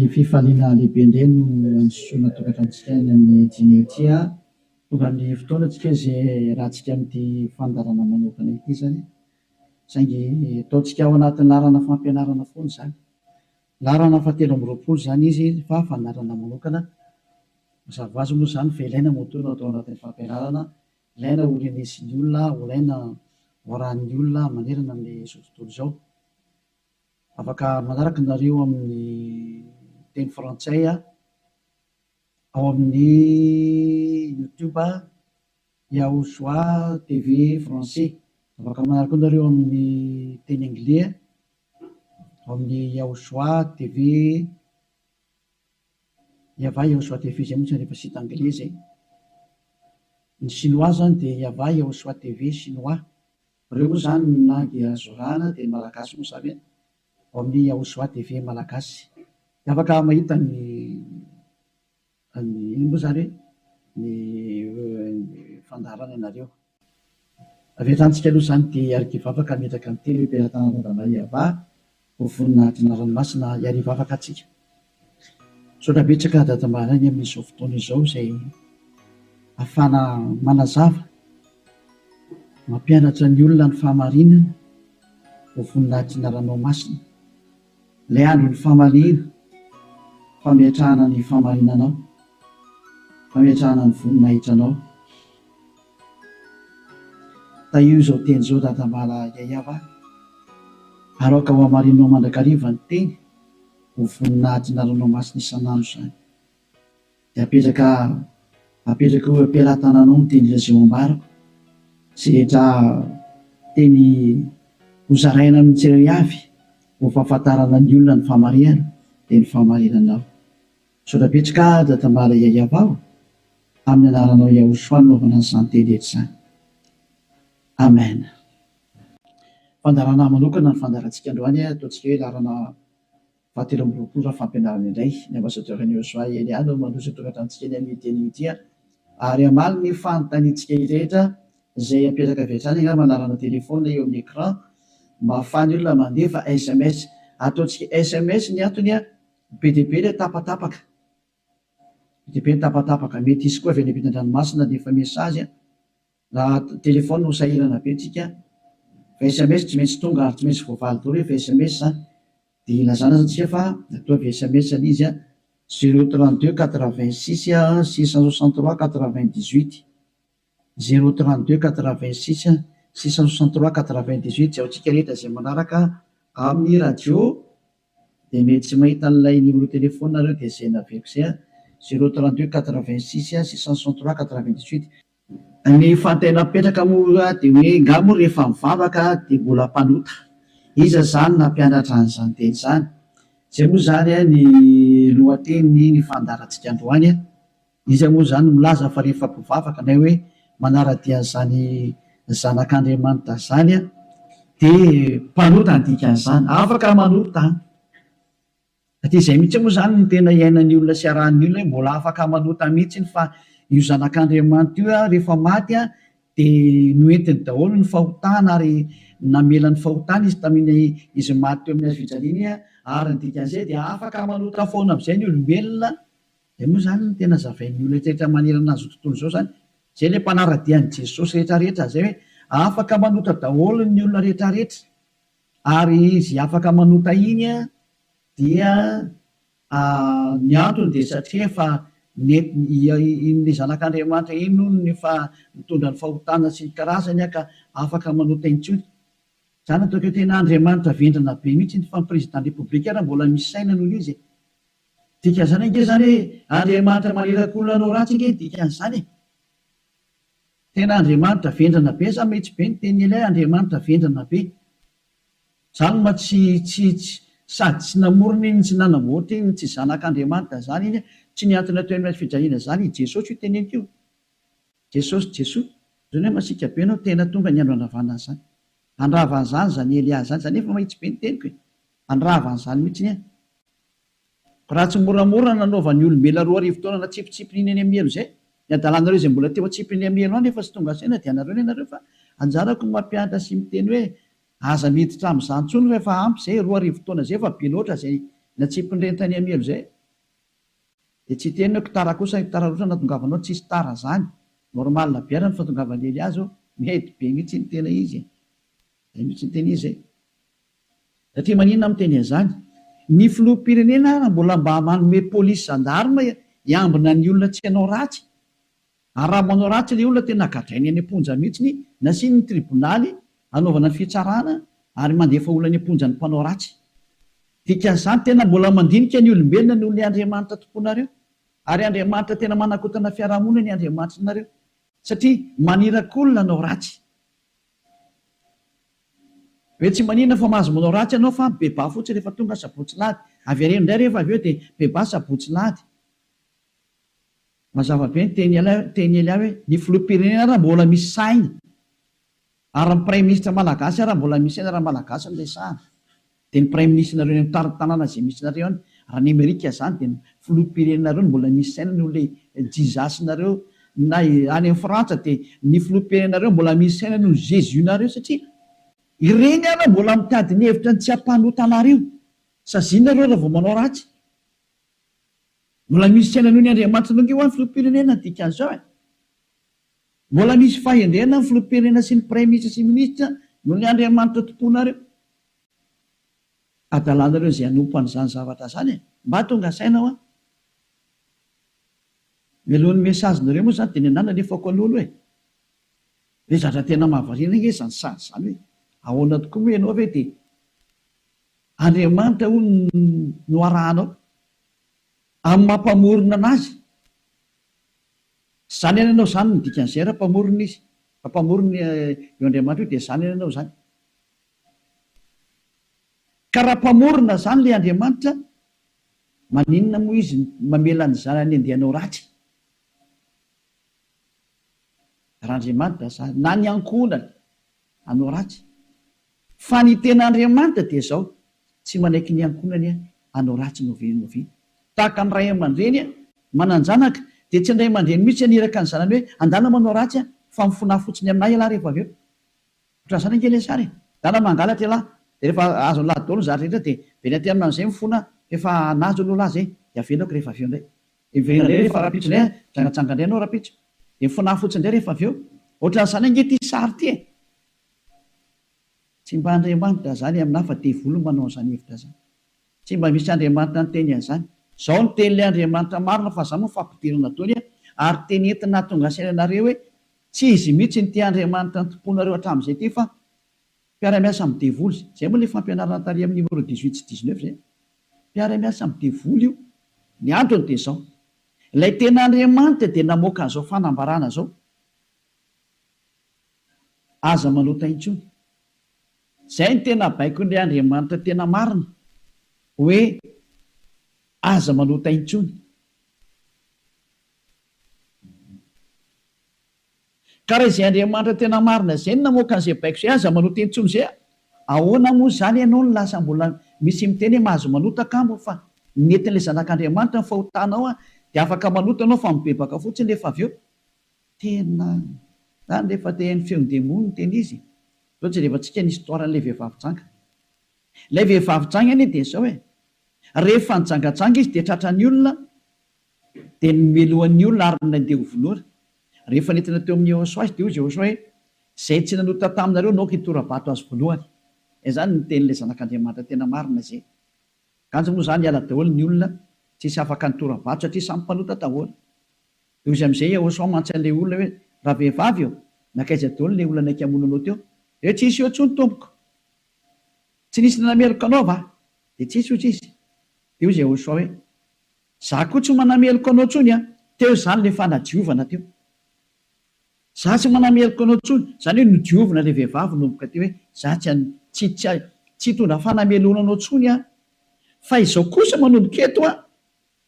Amin'ny fifaliana lehibe indray no andisoana tokantranontsika any amin'ny dîner ity. Tonga ny fotoana tsika izay iarahantsika amin'ity fandaharana manokana ity izany. Saingy ataontsika ao anatin'ny laharana fampianarana foana izany. Laharana fahatelo amby 20 izany izy fa fandaharana manokana. Mazava ho azy moa izany fa ilaina moa no atao anatin'ny fampianarana. Ilaina ho renesin'ny olona, ho ilaina ho arahan'ny olona manerana amin'izao tontolo izao. Afaka manaraka nareo amin'ny teny frantsay ao amin'ny YouTube Yahushua TV français. Afaka manaraka koa nareo amin'ny teny anglais ao amin'ny Yahushua TV Yava Yahushua TV izay moa tsy rehefa site anglais zay. Ny chinois zany dia Yava Yahushua TV chinois. Ireo moa zany ny langue azo arahana dia ny malagasy moa zany ao amin'ny Yahushua TV malagasy. Dia afaka mahita ny ny ino moa zany hoe ny fandaharana ianareo. Avy hatrany tsika aloha izany dia hiara-hivavaka hametraka ny teny hoe Belatanana Yavah ho voninahitry ny anarany masina hiara-hivavaka antsika. Misaotra betsaka Dada Maraina amin'izao fotoana izao izay ahafahana manazava, mampianatra ny olona ny fahamarinana ho voninahitry ny anaranao masina. Ilay andron'ny famaliana, fametrahana ny fahamarinanao, fametrahana ny voninahitranao. Tahio izao teny izao Dadambala Yayava, ary aoka ho hamarinao mandrakariva ny teny ho voninahitry ny anaranao masina isan'andro izany. Dia apetraka apetraka eo am-pelatananao ny teny izay ho ambarako, izay rehetra teny hozaraina amin'ny tsirairay avy ho fahafantarana ny olona ny fahamarinana dia ny fahamarinanao. Misaotra betsaka Dadambala Yayava o! Amin'ny anaranao Yahushua no anaovana an'izany teny rehetra izany. Amen. Fandaharana manokana ny fandaharantsika androany, ataontsika hoe laharana fahatelo amby 20 raha fampianarana indray. Ny ambassadeur an'i Yahushua Elia no mandroso ny tokantranontsika eny amin'ity anio ity ary hamaly ny fanontaniantsika rehetra izay apetraka avy hatrany angamba anarana téléphone eo amin'ny écran mba ahafahan'ny olona mandefa SMS. Ataontsika SMS ny antony, be dia be ilay tapatapaka. Be dia be ny tapatapaka. Mety hisy koa avy any ampitan-dranomasina handefa message. Raha téléphone ho sahirana be tsika. Fa SMS tsy maintsy tonga ary tsy maintsy voavaly daholo rehefa SMS zany. Dia ilazana zany tsika fa ataovy SMS ilay izy 032 86 663 98. 032 86 663 98 izay ho antsika rehetra izay manaraka amin'ny radio dia mety tsy mahita an'ilay numéro téléphone nareo dia izay naveriko izay 032 86 663 98. Ny fanontaniana mipetraka moa dia hoe nga moa rehefa mivavaka dia mbola mpanota? Iza izany nampianatra an'izany teny izany? Izay moa izany ny lohateny ny fandaharantsika androany. Iza moa izany milaza fa rehefa mpivavaka na hoe manara-dia an'izany zanak'Andriamanitra izany dia mpanota ny dikan'izany? Afaka manota an! Satria izay mihitsy moa izany no tena iainan'ny olona sy arahan'ny olona hoe mbola afaka manota mihitsy fa io zanak'Andriamanitra io rehefa maty dia noentiny daholo ny fahotana ary namela ny fahotana izy tamin'iny izy maty teo amin'ny hazo fijaliana iny ary ny dikan'izay dia afaka manota foana amin'izay ny olombelona. Izay moa izany no tena zavain'ny olona rehetra manerana an'izao tontolo izao izany. Izay ilay mpanara-dia an'i Jesosy rehetra rehetra izay hoe afaka manota daholo ny olona rehetra rehetra. Ary izy afaka manota iny dia ny antony dia satria efa nentiny iny zanak'Andriamanitra iny hono no efa nitondra ny fahotana sy ny karazany ka afaka manota intsony. Izany ataoko hoe tena Andriamanitra vendrana be mihitsy iny fa ny président république ary mbola misy saina noho izy e. Dikan'izany ange izany hoe Andriamanitra maniraka olona hanao ratsy ange ny dikan'izany e. Tena Andriamanitra vendrana be za mihitsy be ny tenin'i Elia Andriamanitra vendrana be. Zany ma tsy tsy tsy sady tsy namorona iny tsy nanamboatra iny tsy zanak'Andriamanitra zany iny tsy nihantona teo amin'ny hazo fijaliana zany i Jesosy io teneniko io. Jesosy Jesoa. Zany hoe masiaka be anao tena tonga ny andro handravana an'izany. Handrava an'izany zany Elia zany zany efa mahitsy be ny teniko e. Handrava an'izany mihitsy ny ahy. Raha tsy moramora nanaovan'ny olombelona 2000 taona natsipitsipiny iny any amin'ny helo izay, ny adalanareo izay mbola teo atsipiny amin'ny helo any efa tsy tonga saina dia anareo ny anareo fa anjarako ny mampianatra sy miteny hoe aza miditra amin'izany intsony fa efa ampy izay, 2000 taona izay efa be loatra izay natsipin'ireny tany amin'ny helo izay. Dia tsy hiteny hoe tara kosa, tara loatra nahatongavanao, tsisy tara zany. Normal be ary ny fahatongavan'i Elia zao, mety be mihitsy ny tena izy e. Zay mihitsy ny tena izy e. Satria maninona miteny an'izany? Ny filoham-pirenena ara mbola mba manome polisy gendarme hiambina ny olona tsy hanao ratsy. Ary raha manao ratsy ilay olona tena gadrainy any am-ponja mihitsy, nasiany ny tribonaly hanaovana ny fitsarana ary mandefa olona any am-ponja ny mpanao ratsy. Dikan'izany tena mbola mandinika ny olombelona noho ilay Andriamanitra tomponareo. Ary Andriamanitra tena manakotana fiarahamonina ny Andriamanitrinareo. Satria maniraka olona hanao ratsy. Hoe tsy maninona fa mahazo manao ratsy ianao fa mibebaha fotsiny rehefa tonga sabotsy lahady. Avereno indray rehefa avy eo dia mibebaha sabotsy lahady. Mazava be ny teny teny Elia hoe ny filoham-pirenena ara mbola misy saina. Ary ny praiminisitra malagasy ara mbola misy saina raha malagasy no resahana. Dia ny praiminisitrinareo any amin'ny tarin-tanàna izay misy nareo any, raha any Amerika izany dia ny filoham-pirenenareo no mbola misy saina noho ilay Jesus-nareo, na any amin'ny Frantsa dia ny filoham-pirenenareo mbola misy saina noho ny Jesus-nareo satria ireny ara mbola mitady ny hevitra ny tsy hampanota anareo. Sazianareo raha vao manao ratsy. Mbola misy saina noho ny Andriamanitra ange hoa ny filoham-pirenena ny dikan'izao e! Mbola misy fahendrena ny filoham-pirenena sy ny praiminisitra sy minisitra noho ny Andriamanitra tomponareo. Adalanareo izay hanompo an'izany zavatra izany e! Mba tonga saina hoa! Mialohan'ny message nareo moa izany dia ny anah nalefako aloha aloha e! Ilay zavatra tena mahavariana ange izany sary izany hoe ahoana tokoa moa ianao ve dia Andriamanitra hono no arahanao amin'ny maha mpamorona anazy. Zany any ianao zany ny dikan'izay raha mpamorona izy. Raha mpamorona io Andriamanitra io dia zany any ianao zany. Ka raha mpamorona zany ilay Andriamanitra, maninona moa izy mamela ny zanany andeha hanao ratsy? Raha Andriamanitra zany, na ny ankohonany, hanao ratsy. Fa ny tena Andriamanitra dia izao, tsy manaiky ny ankohonany hanao ratsy n'oviana n'oviana. Tahaka ny ray aman-dreny manan-janaka, dia tsy ny ray aman-dreny mihitsy haniraka ny zanany hoe andana manao ratsy aho, fa mifonaha fotsiny aminà ialahy rehefa avy eo. Ohatran'izany ange ilay sary e! Ndana mangalatra ialahy, dia rehefa azon'ilahy daholo ny zavatra rehetra dia miverina aty aminy amin'izay mifona fa efa nahazo aloha lahy izay, dia avelako rehefa avy eo indray. Dia miverina indray rehefa rahampitso indray an, mijangajanga indray ianao rahampitso. Dia mifonaha fotsiny indray rehefa avy eo. Ohatran'izany ange ity sary ity e! Tsy mba Andriamanitra izany aminà fa devoly no manao an'izany hevitra izany. Tsy mba misy Andriamanitra niteny an'izany. Izao no tenin'ilay Andriamanitra marina fa izany moa fampidirana daholo ary teny entina hahatonga saina anareo hoe tsy izy mihitsy no ity Andriamanitra nitompoanareo hatramin'izay ity fa mpiara-miasa amin'ny devoly. Izay moa ilay fampianarana tary amin'ny numéro 18 sy 19 izay. Mpiara-miasa amin'ny devoly io. Ny antony dia izao. Ilay tena Andriamanitra dia namoaka an'izao fanambarana izao. Aza manota intsony. Izay no tena baikon'ilay Andriamanitra tena marina, hoe aza manota intsony. Ka raha izay Andriamanitra tena marina izay no namoaka an'izay baiko izay, aza manota intsony izay, ahoana moa izany ianao no lasa mbola misy miteny hoe mahazo manota kamo fa nentin'ilay zanak'Andriamanitra ny fahotanao dia afaka manota ianao fa mibebaka fotsiny rehefa avy eo. Tena zany rehefa te haino feon-demony ny tena izy e! Zao jerevantsika ny histoire an'ilay vehivavy janga. Ilay vehivavy janga anie dia zao e! Rehefa nijangajanga izy dia tratran'ny olona dia nomelohan'ny olona ary nandeha ho vonoina. Rehefa nentina teo amin'i Yehosua izy dia hoy izy Yehosua hoe, Izay tsy nanota taminareo no aoka hitora-bato azy voalohany. Izany ny tenin'ilay Zanak'Andriamanitra tena marina izay. Kanjo moa izany hiala daholo ny olona tsisy afaka nitora-bato satria samy mpanota daholo. Dia hoy izy amin'izay Yehosua mantsy an'ilay olona hoe, Ravehivavy ô, nankaiza daholo ilay olona naika hamono anao teo? Dia hoe, Tsisy eo intsony tompoko. Tsy nisy nanameloka anao va? Dia tsisy hoy izy. Dia hoy izy Yehosua hoe, Za koa tsy manameloka anao intsony an! Teo izany ilay fanadiovana teo. Za tsy manameloka anao intsony. Izany hoe nodiovina ilay vehivavy nanomboka teo hoe, za tsy tsy tsy tsy hitondra fanamelohana anao intsony aho. Fa izao kosa manomboka eto an,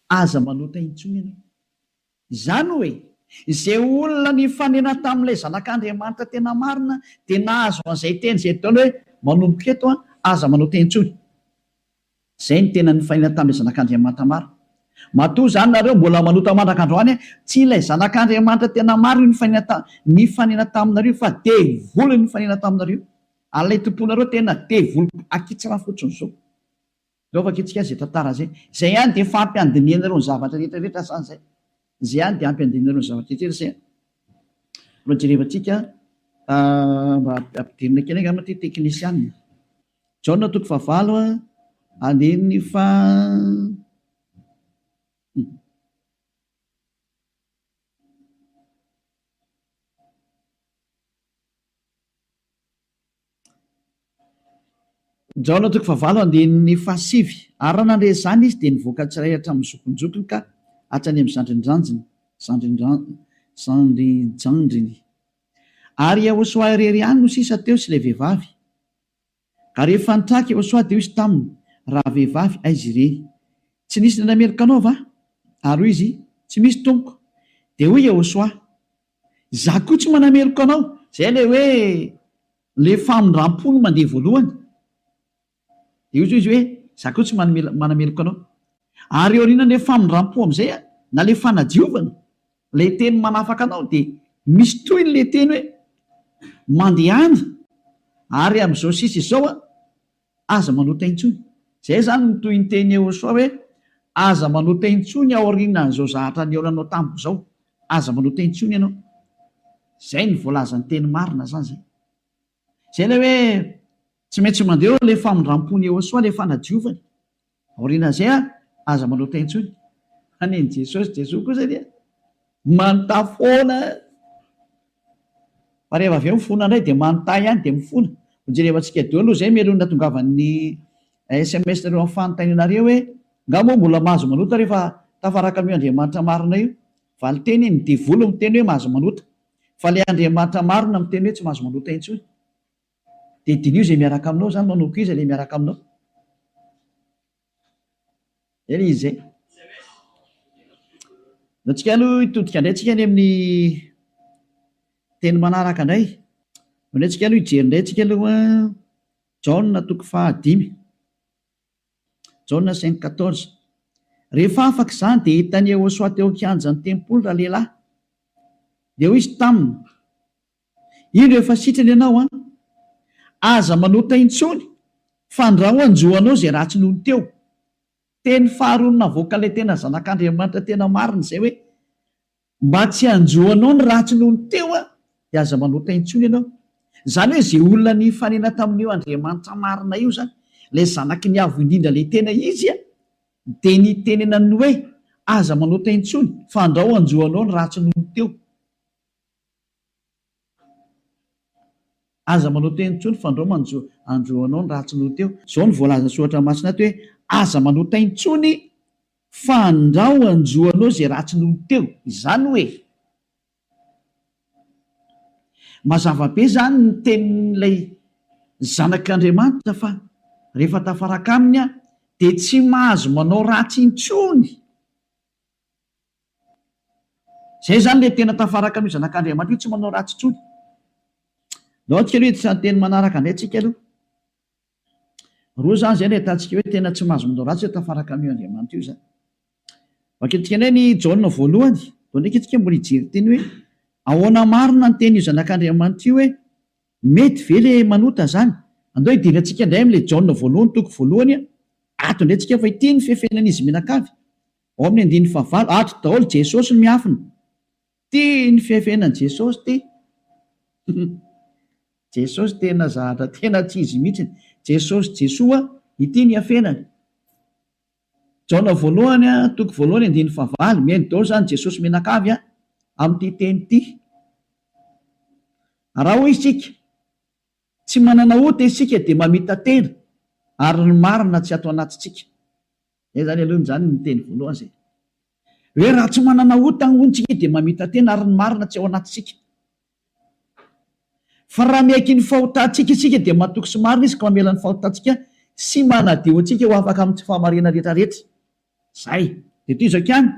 aza manota intsony ianao. Izany hoe, izay olona nifanena tamin'ilay Zanak'Andriamanitra tena marina dia nahazo an'izay teny izay daholo hoe, manomboka eto an, aza manota intsony. Izay no tena nifanena tamin'ilay Zanak'Andriamanitra marina. Matoa izany nareo mbola manota mandraka androany an, tsy ilay Zanak'Andriamanitra tena marina io nifanena ta, nifanena taminareo fa devoly nifanena taminareo. Ary ilay tomponareo tena devoly akitsirano fotsiny izao. Ndao vakintsika izay tantara izay. Izay ihany dia efa ampy handinihanareo ny zavatra rehetra rehetra izany izay. Izay ihany dia ampy handinihanareo ny zavatra rehetra rehetra izay. Mbola jerevantsika mba ampidirina kely angamba ity teknisianina. Jaona toko fahavalo andininy faha. Jaona toko fahavalo andininy fahasivy Ary raha nandre izany izy, dia nivoaka tsirairay hatramin'ny zokinjokiny ka hatrany amin'ny zandrinjanjiny, zandrinjandriny. Ary Iehôsoa irery ihany no sisa teo sy ilay vehivavy. Ka rehefa nitraka Iehôsoa, dia hoy izy taminy, Ravehivavy, aiza ireny? Tsy nisy nanameloka anao va? Ary hoy izy, Tsy misy, Tompoko. Dia hoy Iehôsoa, Izaho koa tsy manameloka anao. Izay ilay hoe ilay famindram-po no mandeha voalohany. Dia hoy izy hoe, Izaho koa tsy manameloka anao. Ary aorianan'ilay famindram-po amin'izay, na ilay fanadiovana, ilay teny manafaka anao, dia misy tohiny ilay teny hoe, Mandehana, ary amin'izao sisa izao, Aza manota intsony. Zay zany ny tohinteny Yehosua hoe aza manota intsony aorianan'izao zahatra nihaonanao tamiko zao. Aza manota intsony ianao. Zay ny voalazan'ny teny marina zany zay. Zay ilay hoe tsy maintsy mandeha eo ilay famindrampon'i Yehosua, ilay fanadiovany. Aorianan'izay an, aza manota intsony. Fa nen'i Jesosy, Jesoa kosa dia manontà foana. Fa rehefa avy eo mifona indray dia manontà ihany dia mifona. Hojerevantsika daholo aloha izay mialoha ny nahatongavan'ny sms nareo amin'ny fanontanianareo hoe nga moa mbola mahazo manota rehefa tafaraka amin'io Andriamanitra marina io? Valinteny, ny devoly miteny hoe mahazo manota. Fa ilay Andriamanitra marina miteny hoe tsy mahazo manota intsony. Dia diniho izay miaraka aminao izany, manomboka iza ilay miaraka aminao? Zay ilay izy zay. Ndao tsika aloha hitodika indray tsika any amin'ny teny manaraka indray. Ndao indray tsika aloha hijery indray tsika aloha Jaona toko fahadimy. Jaona 5:14. Rehefa afaka izany dia hitan'i Yehosua teo an-kianjan'ny tempoly ralehilahy. Dia hoy izy taminy, Indro efa sitrana ianao an! Aza manota intsony fandrao hanjo anao izay ratsy nony teo. Teny faharoa navoakan'ilay tena zanak'Andriamanitra tena marina izay hoe, mba tsy hanjo anao ny ratsy nony teo an, dia aza manota intsony ianao. Izany hoe izay olona nifanena tamin'io Andriamanitra marina io izany, ilay zanaky ny Avo Indrindra ilay tena izy an, dia nitenenany hoe, aza manota intsony fandrao hanjo anao ny ratsy nony teo. Aza manao teny intsony fandrao manjo andro anao ny ratsy noho teo. Zao no voalazan'ny soratra masina ato hoe aza manota intsony fandrao anjo anao izay ratsy noho teo. Izany hoe mazava be izany ny tenin'ilay zanak'Andriamanitra fa rehefa tafaraka aminy aho dia tsy mahazo manao ratsy intsony. Zay zany le tena tafaraka an'io zanak'Andriamanitra io tsy manao ratsy intsony. Ndao tsika aloha hiditra ny teny manaraka indray tsika aloha. Roa zany zay no ahitantsika hoe tena tsy mahazo manao ratsy hoe tafaraka amin'io Andriamanitra io zany. Vakintsika indray ny Jaona voalohany. Vao ndraiky tsika mbola hijery teny hoe ahoana marina ny tenin'io zanak'Andriamanitra io hoe mety ve le manota zany. Andao hidirantsika indray amin'ilay Jaona voalohany toko voalohany ato indray tsika fa ity ny fefenan'izy mianakavy. Ao amin'ny andininy fahavalo, ato daholo Jesosy no miafina. Ty ny fiafenan'i Jesosy ty. Jesosy tena zahatra tena tsy izy mihitsiny. Jesosy Jesoa, ity ny iafenany. Jaona voalohany toko voalohany andininy fahavalo, mihaino daholo izany Jesosy mianakavy amin'ity teny ity. Raha hoy isika, tsy manana ota isika dia mamita-tena ary ny marina tsy ato anatintsika. Zay zany aloha zany ny teny voalohany zay. Hoe raha tsy manana ota hono tsika dia mamita-tena ary ny marina tsy ao anatintsika. Fa raha miaiky ny fahotantsika isika dia matoky sy marina izy ka mamela ny fahotantsika sy manadio antsika ho afaka amin'ny tsy fahamarinana rehetra rehetra. Zay. Dia tohizako ihany.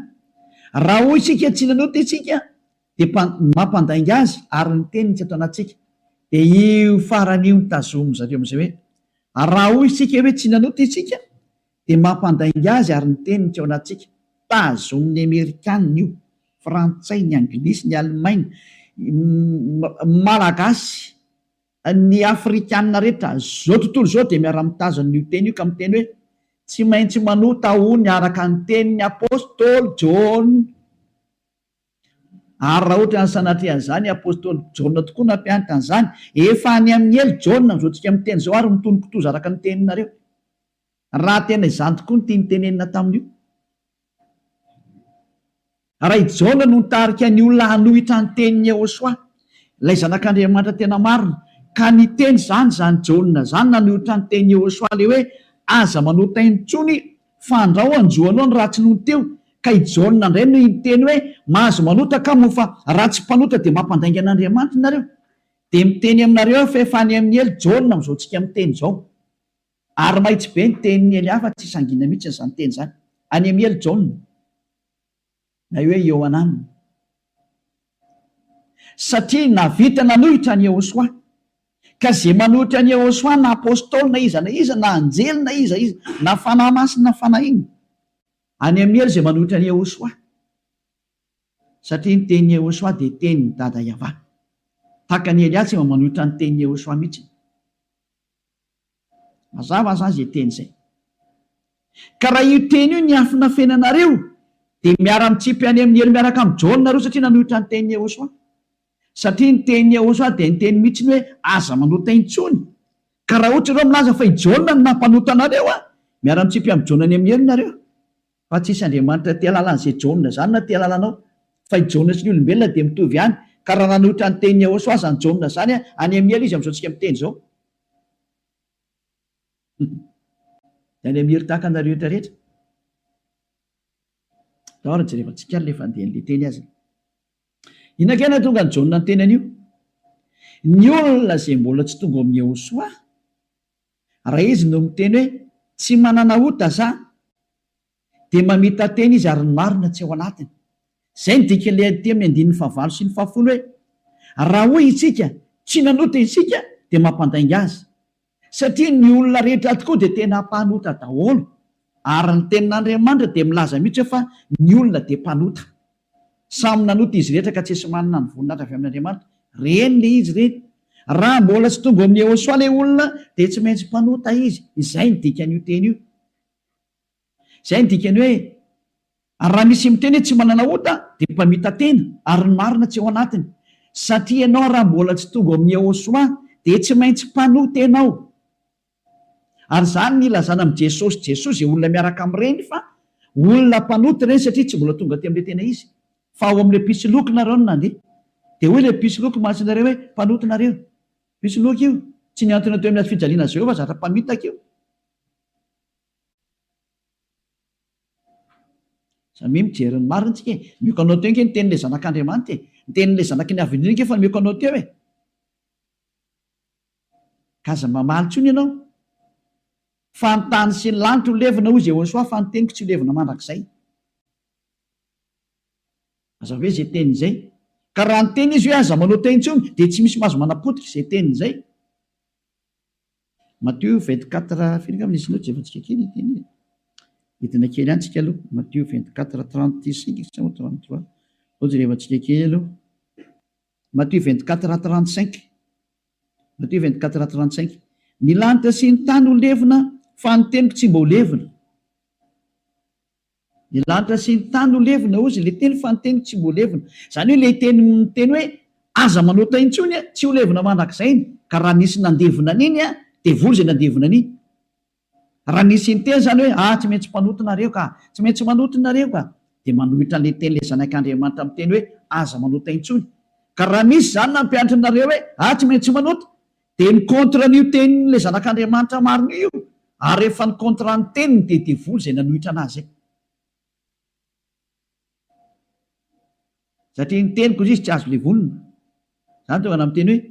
Raha hoy isika tsy nanota isika dia mampandainga azy ary ny teniny tsy ato anatintsika. Dia io farany io no tazomin-dry zareo amin'izay hoe raha hoy isika hoe tsy nanota isika dia mampandainga azy ary ny teniny tsy ao anatintsika. Tazomin'ny Amerikanina io, Frantsay, ny Anglisy, ny Alemaina, Malagasy, ny Afrikanina rehetra, zao tontolo izao dia miara-mitazona io teny io ka miteny hoe. Tsy maintsy manota hono araka ny tenin'ny apostoly Jaona. Ary raha ohatra ny sanatria an'izany, apostoly Jaona tokoa nampianatra an'izany. Efa any amin'ny helo Jaona amin'izao tsika miteny izao ary mitono kitoza araka ny teninareo. Raha tena izany tokoa no tiany tenenina tamin'io. Raha i Jaona no nitarika ny olona hanohitra ny tenin'i Yehosua, ilay Zanak'Andriamanitra tena marina, ka niteny izany izany Jaona izany nanohitra ny tenin'i Yehosua ilay hoe aza manota intsony fa andrao hanjo anao ny ratsy nony teo, ka i Jaona indray no niteny hoe mahazo manota ka moa fa raha tsy mpanota dia mampandainga an'Andriamanitra nareo. Dia miteny aminareo aho fa efa any amin'ny helo Jaona amin'izao tsika miteny izao. Ary mahitsy be ny tenin'i Elia fa tsy sangina mihitsy izany teny izany. Any amin'ny helo Jaona. Na hoe Iohanana. Satria nahavita nanohitra an'i Yehosua. Ka izay manohitra an'i Yehosua na apostoly na iza na iza na anjely na iza iza na fanahy masina na fanahy inona. Any amin'ny helo izay manohitra an'i Yehosua. Satria ny tenin'i Yehosua dia tenin'i Dada Yavah. Tahaka an'i Elia tsy mba manohitra ny tenin'i Yehosua mihitsy. Mazava zany zay teny zay. Ka raha io teny io niafinafenanareo dia miara-mitsipy any amin'ny helo miaraka amin'i Jaona nareo satria nanohitra ny tenin'i Yehosua. Satria ny tenin'i Yehosua dia niteny mihitsy ny hoe aza manota intsony. Ka raha ohatra ianareo milaza fa i Jaona no nampanota anareo an, miara-mitsipy amin'i Jaona any amin'ny helo nareo. Fa tsisy Andriamanitra te halala an'izay Jaona izany na te halala anao. Fa i Jaona sy ny olombelona dia mitovy ihany. Ka raha nanohitra ny tenin'i Yehosua izany Jaona izany an, any amin'ny helo izy amin'izao tsika miteny izao. Dia any amin'ny helo tahaka anareo rehetra rehetra. Ndao ary jerevantsika ary ilay fandehan'ilay teny aza. Inona kay nahatonga an'i Jaona niteny an'io? Ny olona izay mbola tsy tonga ao amin'i Yehosua, Raha izy no miteny hoe tsy manana ota za dia mamita-tena izy ary ny marina tsy ao anatiny. Izay no dikan'ilay aty amin'ny andininy fahavalo sy ny fahafolo hoe raha hoy isika tsy nanota isika dia mampandainga azy. Satria ny olona rehetra tokoa dia tena mpanota daholo ary ny tenin'Andriamanitra dia milaza mihitsy hoe fa ny olona dia mpanota. Samy nanota izy rehetra ka tsisy manana ny voninahitra avy amin'Andriamanitra. Reny le izy reny. Raha mbola tsy tonga ao amin'i Yehosua le olona dia tsy maintsy mpanota izy. Izay ny dikan'io teny io. Izay ny dikany hoe ary raha misy miteny hoe tsy manana ota dia mpamita-tena ary ny marina tsy ao anatiny. Satria ianao raha mbola tsy tonga ao amin'i Yehosua dia tsy maintsy mpanota ianao. Ary izany ny ilazana amin'i Jesosy Jesoa izay olona miaraka amin'ireny fa olona mpanota ireny satria tsy mbola tonga aty amin'ilay tena izy fa ao amin'ilay mpisoloky nareo no nandeha. Dia hoy ilay mpisoloky mantsy nareo hoe mpanota nareo. Mpisoloky io. Tsy nihantona teo amin'ny hazo fijaliana azy ireo fa zatra mpamitaka io. Samia mijery ny marina tsika e. Mioko anao teo ange ny tenin'ilay zanak'Andriamanitra e. Ny tenin'ilay zanaky ny Avo Indrindra ange efa mioko anao teo e. Ka aza mamaly intsony ianao. Fa ny tany sy ny lanitra ho levona, hoy Jehosoa, fa ny teniko tsy ho levona mandrakizay. Mazava be izay teniny izay. Ka raha niteny izy hoe aza manao teny intsony, dia tsy misy mahazo manapotika izay teniny izay. Matio 24, firy angamba nisy note jerevantsika kely ity teny ity. Hidina kely ihany tsika aloha. Matio 24, 35 sa 33. Ao jerevantsika kely aloha. Matio 24 35 Matio 24 35 Ny lanitra sy ny tany ho levona, fa ny teniko tsy mba ho levona. Ny lanitra sy ny tany ho levona, hozy ilay teny, fa ny teniko tsy mba ho levona. Izany hoe ilay teny miteny hoe aza manota intsony, tsy ho levona mandrakizay iny. Ka raha nisy nandevona an'iny, devoly izay nandevona an'iny. Raha nisy niteny izany hoe, ah, tsy maintsy mpanota nareo ka, tsy maintsy manota nareo ka, dia manohitra an'ilay tenin'ilay Zanak'Andriamanitra miteny hoe, aza manota intsony. Ka raha misy izany nampianatra anareo hoe, ah, tsy maintsy manota, dia mi-contre an'io tenin'ilay Zanak'Andriamanitra marina io, ary rehefa ni-contre ny teniny dia devoly izay nanohitra an'azy. Satria ny teniko izy tsy azo levonina. Zany tonga namiteny hoe,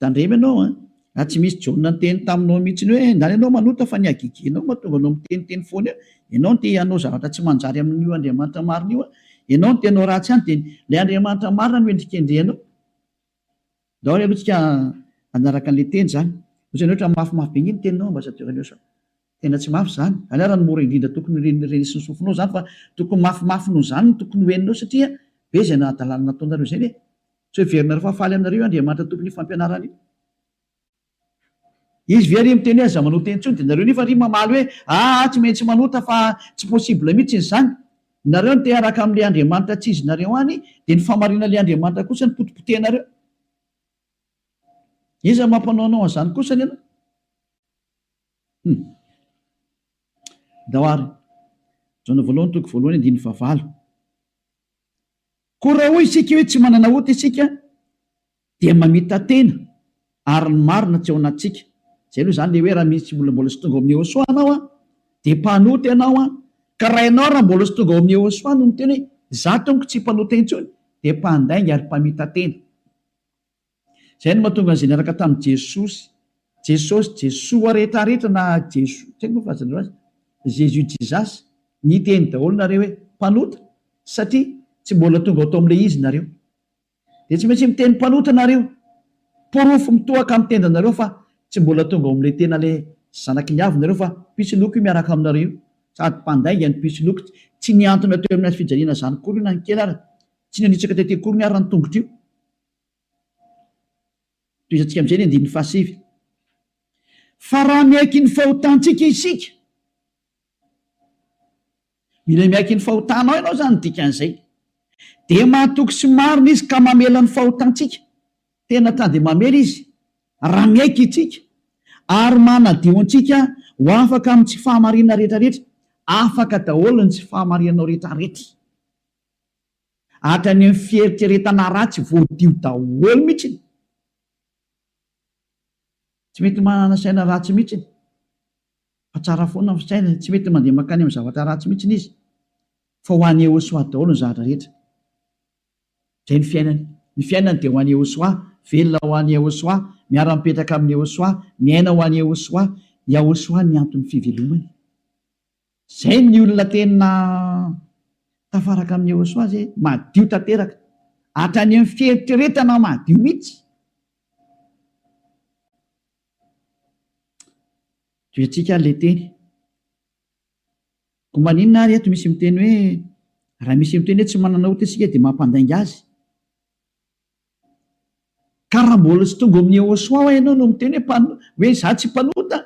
tandremo ianao an, raha tsy misy Jaona niteny taminao mihitsy hoe ndany ianao manota fa ny hagegenao mahatonga anao miteniteny foana eo, ianao no te hanao zavatra tsy manjary amin'io Andriamanitra marina io an, ianao no te hanao ratsy any dia ilay Andriamanitra marina no endrikendrehanao. Ndao ary aloha tsika hanaraka an'ilay teny izany. Ohatrany hoe ohatran'ny mafimafy be nge ny teninao Ambassadeur Eliosa. Tena tsy mafy izany. Izany ary no mora indrindra tokony ho renesin'ny sofinao izany fa tokony mafimafy noho izany no tokony ho henonao satria be izay nahadalana nataonareo izay ve? Tsy ho heverinareo fa faly aminareo io Andriamanitra tompon'io fampianarana io. Izy ve ry miteny hoe aza manota intsony dia nareo nefa ry mamaly hoe aa tsy maintsy manota fa tsy possible mihitsy izany. Nareo no te hiaraka amin'ilay Andriamanitra tsy izy nareo any dia ny fahamarinan'ilay Andriamanitra kosa no potipotehinareo. Iza mampanao anao an'izany kosany ianao? Hum. Ndao ary. Jaona voalohany toko voalohany andininy fahavalo. Koa raha hoy isika hoe tsy manana ota isika dia mamita-tena ary ny marina tsy ao anatintsika. Izay aloha izany ilay hoe raha misy olona mbola tsy tonga ao amin'i Yehosua anao an, dia mpanota ianao an, ka raha ianao raha mbola tsy tonga ao amin'i Yehosua no miteny hoe izaho tompoko tsy mpanota intsony dia mpandainga ary mpamita-tena. Izay no mahatonga an'izay niaraka tamin'i Jesosy, Jesosy, Jesoa rehetrarehetra na Jeso, tsy haiko moa filazanareo azy, Jesus Jesus, niteny daholo nareo hoe mpanota satria tsy mbola tonga ao tao amin'ilay izy nareo. Dia tsy maintsy miteny mpanota nareo. Porofo mitohaka amin'ny tendanareo fa tsy mbola tonga ao amin'ilay tena ilay zanaky ny avo nareo fa mpisoloky io miaraka aminareo io. Sady mpandainga ny mpisoloky, tsy nihantona teo amin'ny hazofijaliana izany akory io na ny kely ara, tsy nanitsaka tety akory ny ara ny tongotra io. Tohizantsika amin'izay ny andininy fahasivy. Fa raha miaiky ny fahotantsika isika, mila miaiky ny fahotanao ianao izany ny dikan'izay, dia mahatoky sy marina Izy ka mamela ny fahotantsika. Tena ta dia mamela Izy raha miaiky isika, ary manadio antsika ho afaka amin'ny tsy fahamarinana rehetrarehetra. Afaka daholo ny tsy fahamarinanao rehetrarehetra. Hatrany amin'ny fieritreretana ratsy voadio daholo mihitsy. Tsy mety manana saina ratsy mihitsy fa tsara foana ny fisainany, tsy mety mandeha mankany amin'ny zavatra ratsy mihitsy izy fa ho an'i Yehosua daholo ny zavatra rehetra. Izay ny fiainany. Ny fiainany dia ho an'i Yehosua, velona ho an'i Yehosua, miara-mipetraka amin'i Yehosua, miaina ho an'i Yehosua. Yahosua ny anton'ny fivelomany. Zay ny olona tena tafaraka amin'i Yehosua zay, madio tanteraka. Hatrany amin'ny fieritreretana madio mihitsy. Tohizantsika ary ilay teny. Koa maninona ary eto misy miteny hoe raha misy miteny hoe tsy manana ota isika dia mampandainga azy. Ka raha mbola tsy tonga ao amin'i Yehosua hoa ianao no miteny hoe mpano, hoe izaho tsy mpanota,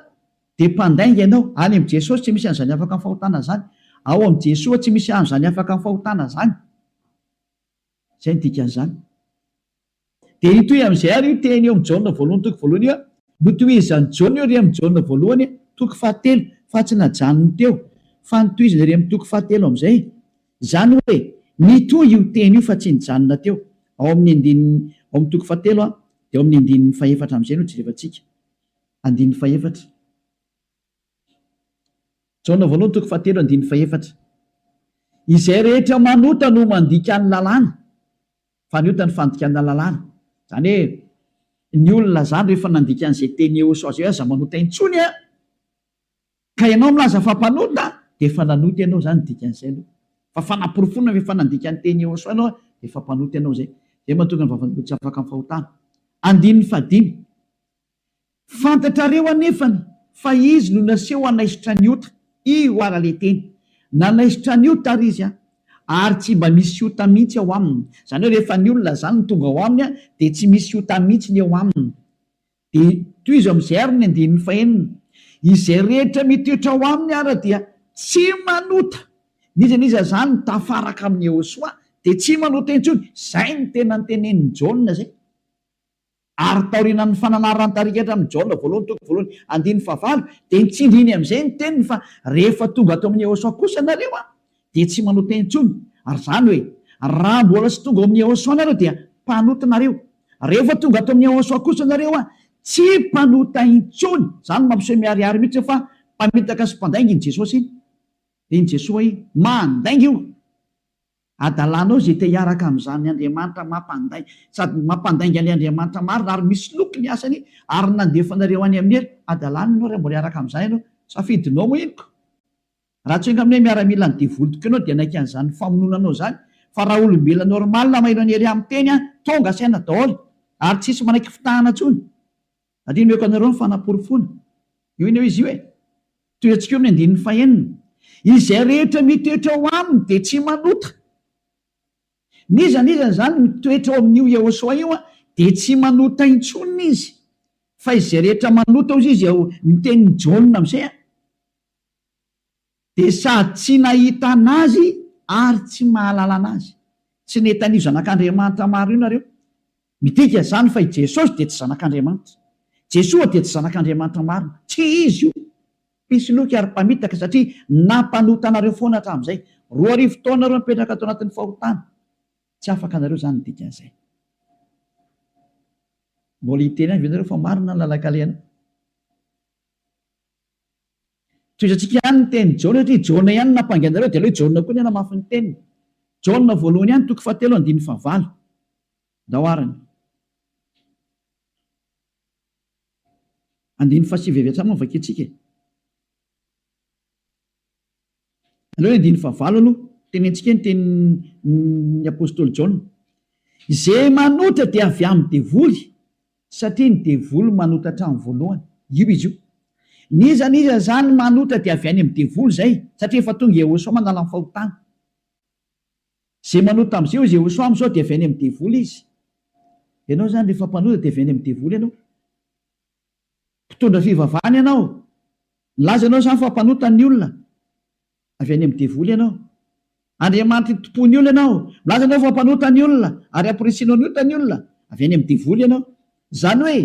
dia mpandainga ianao. Any amin'i Jesosy tsy misy an'izany afaka amin'ny fahotana izany. Ao amin'i Jesoa tsy misy an'izany afaka amin'ny fahotana izany. Izay no dikan'izany. Dia hitohy amin'izay ary io teny eo amin'i Jaona voalohany toko voalohany io. Notohizan'i Jaona io ery amin'i Jaona voalohany toko fahatelo, fa tsy najanony teo, fa notohizany ery amin'ny toko fahatelo amin'izay. Izany hoe, nitohy io teny io fa tsy nijanona teo. Ao amin'ny andininy, ao amin'ny toko fahatelo dia ao amin'ny andininy fahefatra amin'izay no jerevantsika. Andininy fahefatra. Jaona voalohany toko fahatelo andininy fahefatra. Izay rehetra manota no mandika ny lalàna, fa ny ota ny fandikana lalàna. Izany hoe, ny olona izany rehefa nandika an'izay teny Yehosua izay hoe aza manota intsony an! Ka ianao milaza fa mpanota dia efa nanota ianao izany ny dikan'izay aloha. Fa fanaporofoana fa efa nandika ny teny Yehosua ianao dia efa mpanota ianao izay. Izay mahatonga ny vavan'olona tsy afaka amin'ny fahotana. Andininy fahadimy. Fantatrareo anefany fa izy no naseho hanaisotra ny ota. Io ara le teny. Nanaisotra ny ota ary izy an. Ary tsy mba misy ota mihitsy ao aminy. Izany hoe rehefa ny olona izany no tonga ao aminy dia tsy misy ota mihitsy ny eo aminy. Dia tohizo amin'izay ary ny andininy fahenina, Izay rehetra mitoetra ao aminy ara dia tsy manota. N'iza n'iza izany mitafaraka amin'i Yehosua dia tsy manota intsony. Izay no tena notenenin'i Jaona izay. Ary taorianan'ny fananarana tarika hatramin'i Jaona voalohany toko voalohany andininy fahavalo dia nitsindriny amin'izay ny teniny fa rehefa tonga ato amin'i Yehosua kosa nareo dia tsy manota intsony. Ary izany hoe raha mbola tsy tonga ao amin'i Yehosua nareo dia mpanota nareo. Rehefa tonga ato amin'ny Yehosua kosa nareo tsy mpanota intsony. Izany no mampiseho miharihary mihitsy fa mpamitaka sy mpandainga iny Jesosy iny. Iny Jesoa iny. Mandainga io. Adalanao izay te hiaraka amin'izany Andriamanitra mampandainga sady mampandainga an'ilay Andriamanitra marina ary misoloky ny asany ary nandefa anareo any amin'ny helo. Adalana ianao raha mbola hiaraka amin'izany ianao. Safidinao moa iny ko. Raha tsy enga amin'ny hoe miaramilan'ny devoly tokoa ianao dia hanaiky an'izany famonoana anao izany fa raha olombelona normal maheno an'i Elia miteny an, tonga saina daholo ary tsisy manaiky fitahana intsony. Satria nomeko anareo ny fanaporofoana. Io anie izy io e. Tohirantsika eo amin'ny andininy fahenina. Izay rehetra mitoetra ao aminy dia tsy manota. N'iza n'iza izany mitoetra ao amin'io Yehosua io dia tsy manota intsony izy. Fa izay rehetra manota hozy izy ao ny tenin'i Jaona amin'izay an, dia sady tsy nahita an'Azy ary tsy mahalala an'Azy. Tsy nahita an'io Zanak'Andriamanitra marina io nareo. Midika izany fa i Jesosy dia tsy Zanak'Andriamanitra. Jesoa dia tsy Zanak'Andriamanitra marina. Tsy Izy io. Mpisoloky ary mpamitaka satria nampanota anareo foana hatramin'izay. 2000 taona nareo nipetraka tao anatin'ny fahotana. Tsy afaka anareo izany ny dikan'izay. Mbola hiteny ihany ve nareo fa marina ny lalan-kalehanao? Tohizantsika ihany ny tenin'i Jaona satria Jaona ihany no nampangy anareo dia aleo i Jaona koa ny hanamafy ny teniny. Jaona voalohany ihany toko fahatelo andininy fahavalo. Ndao arany. Andininy fahasivy avy hatrany moa no vakintsika e. Aleo ny andininy fahavalo aloha tenentsika ny tenin'ny apostoly Jaona. Izay manota dia avy amin'ny devoly, satria ny devoly manota hatramin'ny voalohany. Io izy io. N'iza n'iza izany manota dia avy any amin'ny devoly izay, satria efa tonga Yehosua manala ny fahotana. Izay manota amin'izay hoy Yehosua amin'izao dia avy any amin'ny devoly izy. Ianao izany rehefa mpanota dia avy any amin'ny devoly ianao. Mpitondra fivavahana ianao. Milaza ianao izany fa mpanota ny olona. Avy any amin'ny devoly ianao. Andriamanitry ny tompon'ny olona ianao. Milaza ianao fa mpanota ny olona ary amporisihinao ny ota ny olona. Avy any amin'ny devoly ianao. Izany hoe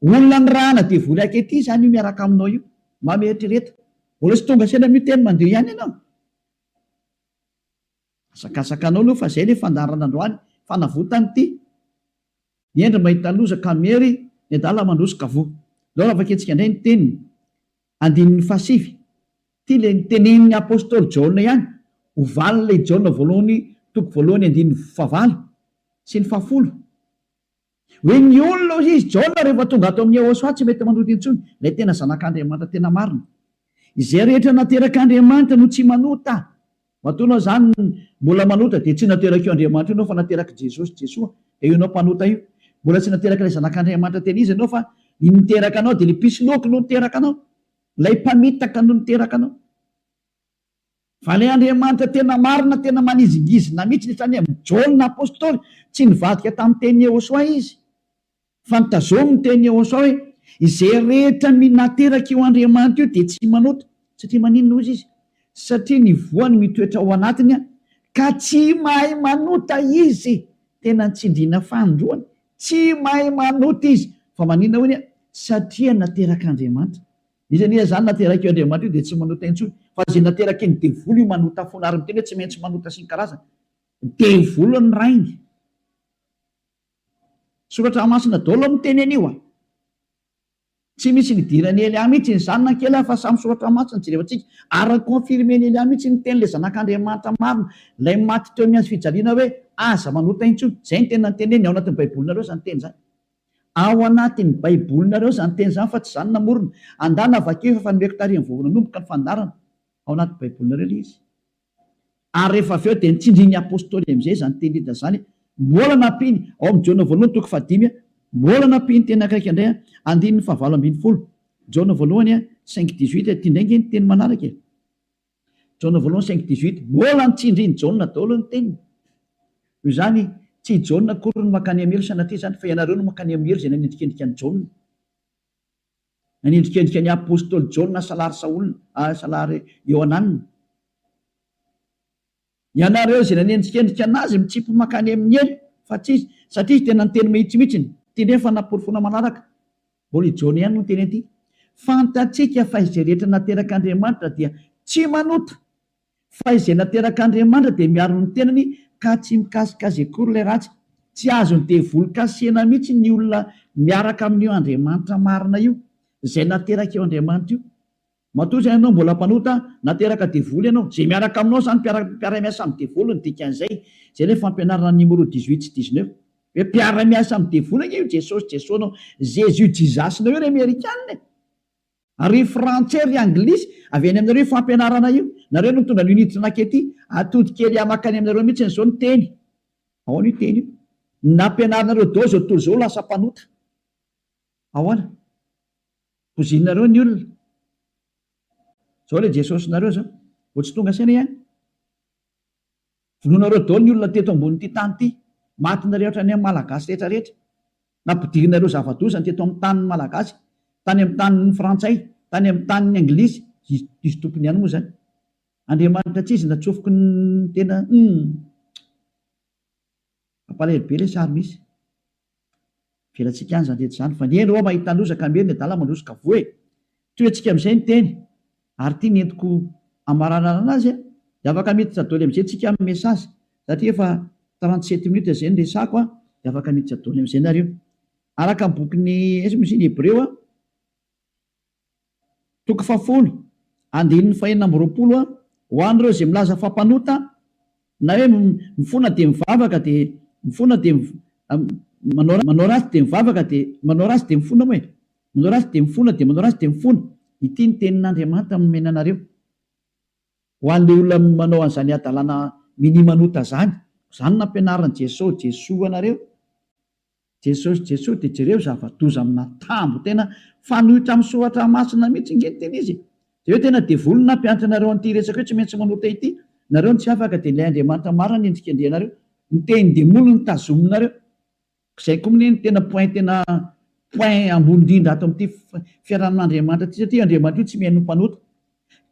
olona nirahana devoly ankehitriny izany io miaraka aminao io. Mba mieritrereta. Mbola tsy tonga saina amin'io teny mandio ihany ianao. Asakasaka anao aloha fa zay le fandaharana androany, fanavotana ity. Ny hendry mahita loza ka miery, ny adala mandroso ka voa. Ndao raha vakintsika indray ny teniny, andininy fahasivy. Ity le nitenenin'ny apostoly Jaona ihany, ho valin'ilay Jaona voalohany toko voalohany andininy fahavalo sy ny fahafolo. Hoe ny olona hoy izy, Jaona rehefa tonga ato amin'i Yehosua tsy mety manota intsony, ilay tena zanak'Andriamanitra tena marina. Izay rehetra naterak'Andriamanitra no tsy manota. Matoa ianao izany mbola manota dia tsy naterak'io Andriamanitra io ianao fa naterak'i Jesosy, Jesoa, dia io ianao mpanota io. Mbola tsy naterak'ilay zanak'Andriamanitra tena izy ianao fa ny niteraka anao dia ilay mpisoloky no niteraka anao. Ilay mpamitaka no niteraka anao. Fa ilay Andriamanitra tena marina, tena manizingizina mihitsy, hatrany amin'i Jaona apostoly, tsy nivadika tamin'ny tenin'i Yehosua izy, fa notazominy ny tenin'i Yehosua hoe, Izay rehetra nateraka io Andriamanitra io dia tsy manota. Satria maninona hozy izy? Satria ny voany mitoetra ao anatiny ka tsy mahay manota izy. Tena nitsindriana fanindroany, tsy mahay manota izy. Fa maninona hoy? Satria naterak'Andriamanitra. Iza anie izany naterak'io Andriamanitra io dia tsy manota intsony fa izay nateraky ny devoly io manota foana ary miteny hoe tsy maintsy manota sy ny karazany. Devoly ny rainy. Soratra masina daholo miteny an'io a. Tsy misy nidiran'i Elia mihitsy izany na kely ary fa samy soratra masina jerevantsika ary ni-confirmer-n'i Elia mihitsy ny tenin'ilay zanak'Andriamanitra marina ilay maty teo amin'ny hazo fijaliana hoe aza manota intsony. Izay no tena noteneniny ao anatin'ny baibolinareo izany teny izany. Ao anatin'ny baibolinareo izany teny izany fa tsy izaho no namorona. Andana vakio efa nomeko tary vao nanomboka ny fandaharana. Ao anaty baibolinareo ilay izy. Ary rehefa avy eo dia nitsindrin'ny apostoly amin'izay izany teny rehetra izany. Mbola nampiany, ao amin'ny Jaona voalohany toko fahadimy, mbola nampiany teny akaiky indray, andininy fahavalo ambinifolo. Jaona voalohany cinq dix-huit, ity indray ange ny teny manaraka e. Jaona voalohany cinq dix-huit, mbola nitsindrin'i Jaona daholo ny teniny. Noho izany, tsy i Jaona akory no mankany amin'ny helo sanatria izany, fa ianareo no mankany amin'ny helo izay nanendrikendrika an'i Jaona. Nanendrikendrika ny apostoly Jaona salary Saola, salary Iohanana. Ianareo izay nanendrikendrika an'azy mitsipy mankany amin'ny helo, fa tsy izy, satria izy tena niteny mahitsy mihitsiny. Ity indray ny fanaporofoana manaraka. Mbola i Jaona ihany no niteny an'ity. Fantatsika fa izay rehetra naterak'Andriamanitra dia tsy manota, fa izay naterak'Andriamanitra dia miaro ny tenany ka tsy mikasika azy akory ilay ratsy. Tsy azon'ny devoly kasihina mihitsy ny olona miaraka amin'io Andriamanitra marina io, izay naterak'io Andriamanitra io. Matoa izany ianao mbola mpanota, nateraka devoly ianao. Izay miaraka aminao izany mpiara-miasa amin'ny devoly ny dikan'izay. Izay ilay fampianarana numéro dix-huit sy dix-neuf. Hoe mpiara-miasa amin'ny devoly ange io Jesosy Jesoa-nao, Jésus Jesus-nao io ry Amerikana e! Ary ry Frantsay ry Anglisy, avy any aminareo io fampianarana io. Nareo no nitondra an'io niditra nankety. Atody kely mankany aminareo mihitsy izao ny teny. Ahoana io teny io? Nampianarinareo daholo izao tontolo izao lasa mpanota. Ahoana? Pozinareo ny olona. Zao le Jesosinareo zao. Vao tsy tonga saina ihany. Vonoinareo daholo ny olona teto ambonin'ity tany ity. Matinareo hatrany amin'ny Malagasy rehetra rehetra. Nampidirinareo zava-doza ny teto amin'ny tanin'ny Malagasy, tany amin'ny tanin'ny Frantsay, tany amin'ny tanin'ny Anglisy, izy izy tompony ihany moa izany. Andriamanitra tsy izy natsofoky ny tena humm. Mampalahelo be ilay sary misy. Avelantsika any izany rehetra izany fa ny hendry hoa mahita loza ka miery ny adala mandroso ka voa e! Tohiantsika amin'izay ny teny ary ity ny entiko hamaranana azy a! Dia afaka miditra doly amin'izay tsika amin'ny message satria efa 37 minutes izay ny resako a! Dia afaka miditra doly amin'izay nareo. Araka ny bokin'ny aiza moa izy iny Hebreo a! Toko fahafolo, andininy fahenina amby 20, Ho an'ireo izay milaza fa mpanota, na hoe mifona dia mivavaka dia mifona dia manao manao ratsy dia mivavaka dia manao ratsy dia mifona moa e! Manao ratsy dia mifona dia manao ratsy dia mifona. Ity ny tenin'Andriamanitra nomena anareo. Ho an'ilay olona manao an'izany hadalana minia manota izany. Izany no nampianarin'i Jesoa, Jesoa anareo. Jesosy Jesoa dia jereo zava-doza amina tambo tena fanohitra amin'ny soratra masina mihitsy nge ny tena izy e! Dia hoe tena devoly no nampianatra anareo an'ity resaka hoe tsy maintsy manota ity, nareo no tsy afaka dia ilay Andriamanitra marina no endrikendrehanareo, ny tenin-demoly no tazominareo. Izay koa mne no tena point tena point ambony indrindra ato amin'ity fiarahamin'Andriamanitra ity satria Andriamanitra io tsy mihaino ny mpanota.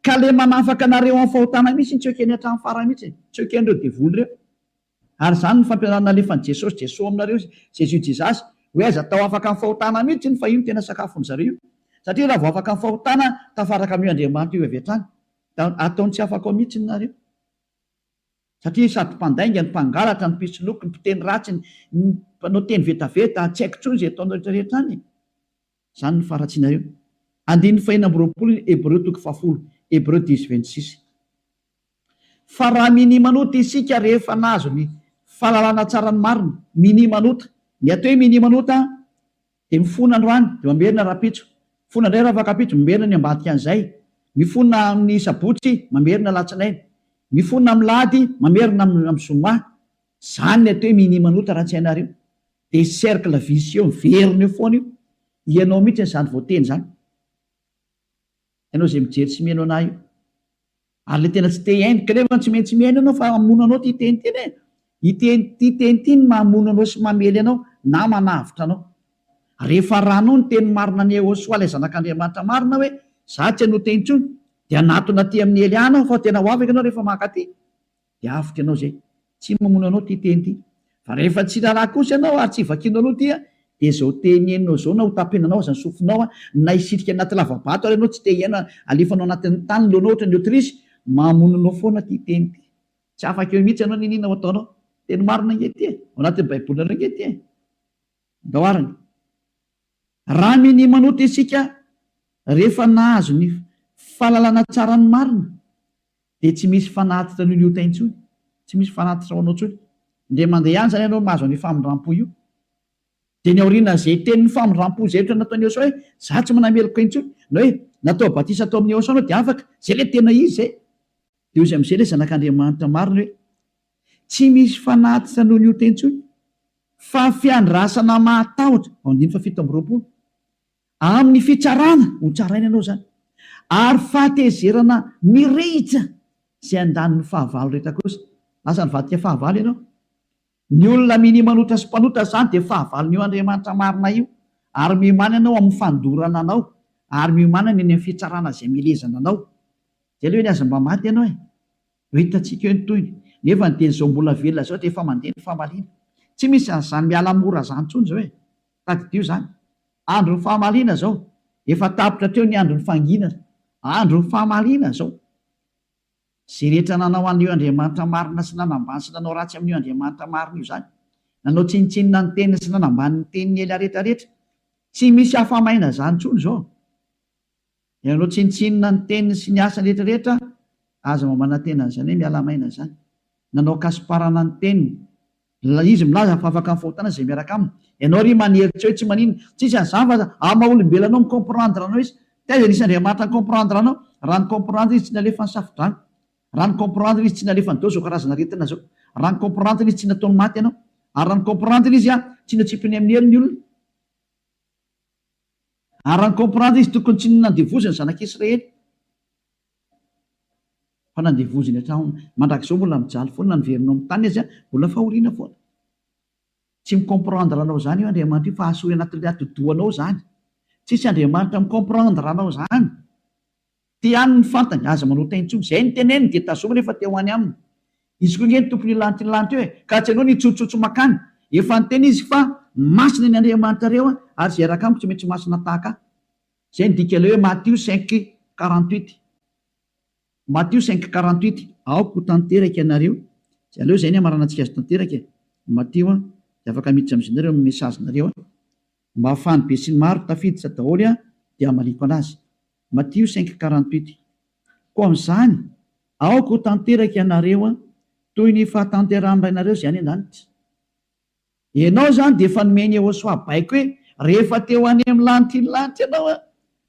Ka le manafaka anareo amin'ny fahotana mihitsy no tsy ekeny hatramin'ny farany mihitsy e! Tsy eken'ireo devoly ireo. Ary izany no fampianarana alefan'i Jesosy, Jesoa aminareo, Jésus Jesus, hoe aza atao afaka amin'ny fahotana mihitsy iny fa io no tena sakafon'ny zareo io. Satria raha vao afaka amin'ny fahotana, tafaraka amin'io Andriamanitra io avy hatrany. Da ataony tsy afaka ao mihitsy ny nareo. Satria sady mpandainga, ny mpangalatra, ny mpisoloky, ny mpiteny ratsy, ny mpanao teny vetaveta, tsy haiko intsony izay ataonareo rehetra rehetra any e. Izany no faharatsianareo. Andininy fahenina amby 20 Hebreo toko fahafolo, Hébreux dix 26. Fa raha minia manota isika rehefa nahazo ny fahalalana tsara ny marina, minia manota. Ny atao hoe minia manota dia mifona androany dia mamerina rahampitso, mifona indray rahafakampitso, mamerina ny ambadika an'izay, mifona amin'ny sabotsy, mamerina alatsinainy, mifona amin'ny lahady, mamerina amin'ny zoma. Izany ny atao hoe minia manota raha tsy hainareo. Dia cercle vicieux miverina eo foana io. Ianao mihitsy izany voateny izany. Ianao izay mijery sy mihaino anah io. Ary le tena tsy te hihaino, kanefa tsy maintsy mihaino ianao fa hamono anao ity teny ity anie. Ity ity teny ity no mamono anao sy mamely anao na manavotra anao. Rehefa arahanao ny teny marina an'i Yehosua ilay zanak'Andriamanitra marina hoe za tsy hanota intsony dia hanatona aty amin'i Elia anao fa tena ho afaka ianao rehefa mankaty. Dia avotra ianao izay. Tsy mamono anao ity teny ity. Fa rehefa tsy raharaha kosa ianao ary tsy vakianao aloha ity dia izao teny henonao izao na ho tapenanao aza ny sofinao na hisitrika anaty lava-bato ary ianao tsy te hihaino alefanao anatin'ny tany ny lohanao ohatran'ny autruche, mamono anao foana ity teny ity. Tsy afaka eo mihitsy ianao n'inon'inona ho ataonao. Teny marina ange ity e! Ao anatin'ny baibolinareo ange ity e! Ndao arany. Raha minia manota isika rehefa nahazo ny fahalalana tsara ny marina Dia tsy misy fanatitra noho ny ota intsony. Tsy misy fanatitra ho anao intsony. Indray mandeha ihany izany ianao mahazo an'io famindrampo io. Dia ny aorianan'izay tenin'ny famindrampo izay ohatra nataon'i Yehosua hoe, za tsy manameloka intsony, na hoe natao batisa tao amin'i Yehosua anao dia afaka. Izay ilay tena izy izay. Dia hoy izy amin'izay ilay zanak'Andriamanitra marina hoe, tsy misy fanatitra noho ny ota intsony, fa fiandrasana mahatahotra, ao andininy faha 27. Amin'ny fitsarana, ho tsaraina ianao izany, ary fahatezerana mirehitra izay handany ny fahavalo rehetra kosa. Lasa nivadika fahavalo ianao. Ny olona minia manota sy mpanota izany dia fahavalon'io Andriamanitra marina io, ary miomàna ianao amin'ny fandorana anao, ary miomàna ny any amin'ny fitsarana izay mielezana anao. Izay aloha eny aza mba maty ianao e! Ho hitantsika eo ny tohiny. Nefa ny dia izao mbola velona izao dia efa mandeha ny famaliana. Tsy misy an'izany miala mora izany intsony izao e! Tadidio izany. Andron'ny famaliana izao. Efa tapitra hatreo ny andron'ny fanginana. Andron'ny famaliana izao. Izay rehetra nanao an'io Andriamanitra marina sy nanambany sy nanao ratsy amin'io Andriamanitra marina io izany. Nanao tsinontsinona ny teniny sy nanambany ny tenin'i Elia rehetrarehetra. Tsy misy afa-maina izany intsony izao. Ianao tsinontsinona ny teniny sy ny asany rehetra rehetra aza mba manantena an'izany hoe miala maina izany. Nanao kasiparana ny teniny. Izy milaza fa afaka amin'ny fahotana izay miaraka aminy. Ianao ry manery tsy hoe tsy maninona. Tsisy an'izany fa amin'ny maha olombelona anao mi-comprendre anao izy. Taiza nisy Andriamanitra ni-comprendre anao? Raha ni-comprendre izy tsy nalefa ny safodrano. Raha ni-comprendre izy tsy nalefa ny dao izao karazana aretina izao. Raha ni-comprendre izy tsy nataony maty ianao. Ary raha ni-comprendre izy tsy natsipiny amin'ny helo ny olona. Ary raha ni-comprendre izy tokony tsy nandevoziny ny zanak'Israely fa nandevoziny hatramin'ny mandrakizao mbola mijaly foana na niverina ao amin'ny taniny aza mbola fahoriana foana. Tsy mi-comprendre anao izany io Andriamanitra io fa asory anatin'ilay atidohanao izany. Tsisy Andriamanitra mi-comprendre anao izany. Te any ny fantany, aza manota intsony. Izay ny teneniny dia tazomy rehefa te ho any aminy. Izy koa ange ny tompon'io lanitra io lanitra io e! Ka tsy ianao no hitsotsotsy makany. Efa niteny izy fa masina ny Andriamanitrareo ary izay hiaraka amiko tsy maintsy masina tahaka ahy. Izay ny dikan'ilay hoe Matio 5, 48. Matio 5, 48, Aoka ho tanteraka ianareo. Aleo izay ny hamaranantsika azy tanteraka e! Matio an, dia afaka miditra amin'izay nareo amin'ny message-nareo an. Mba ahafahan'ny besinimaro tafiditra daholo an, dia hamaliako anazy. Matio 5, 48, Koa amin'izany, aoka ho tanteraka ianareo an, toy ny fahatanterahan'ny Rainareo izay any an-danitra. Ianao izany dia efa nomen'i Yehosua baiko hoe, rehefa te ho any amin'ny lanitry ny lanitra ianao an,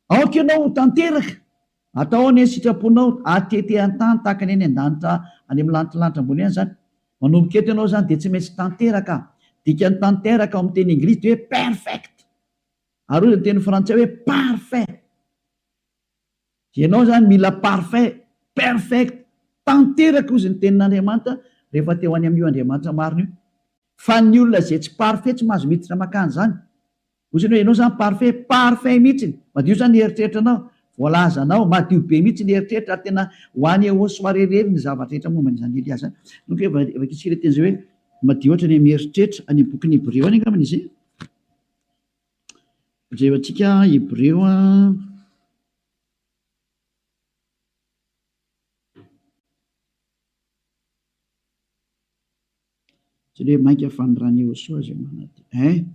aoka ianao ho tanteraka. Atao anie ny sitraponao, atete an-tany tahaka ny any an-danitra any amin'ny lanitry ny lanitra ambony any izany. Manomboka eto ianao izany dia tsy maintsy tanteraka. Dikan'ny tanteraka ao amin'ny teny anglisy dia hoe perfect. Ary hoy ny teny frantsay hoe parfait. Ianao izany mila parfait, perfect, tanteraka hozy ny tenin'Andriamanitra rehefa te ho any amin'io Andriamanitra marina io. Fa ny olona izay tsy parfait tsy mahazo miditra makany izany. Hozy ny hoe ianao izany parfait, parfait mihitsiny, madio izany ny eritreritranao, voalazanao, madio be mihitsy ny eritreritra ary tena ho any eo soirée irery ny zavatra rehetra momba an'izany Elia izany. Donc vakintsika ilay teny izay hoe madio hatrany amin'ny eritreritra, any amin'ny bokin'ny Hebreo any angambany izy e. Jerentsika Hebreo a. Tsy hoe mainka fa ny ran'i Yehosua izay manadio. Hein?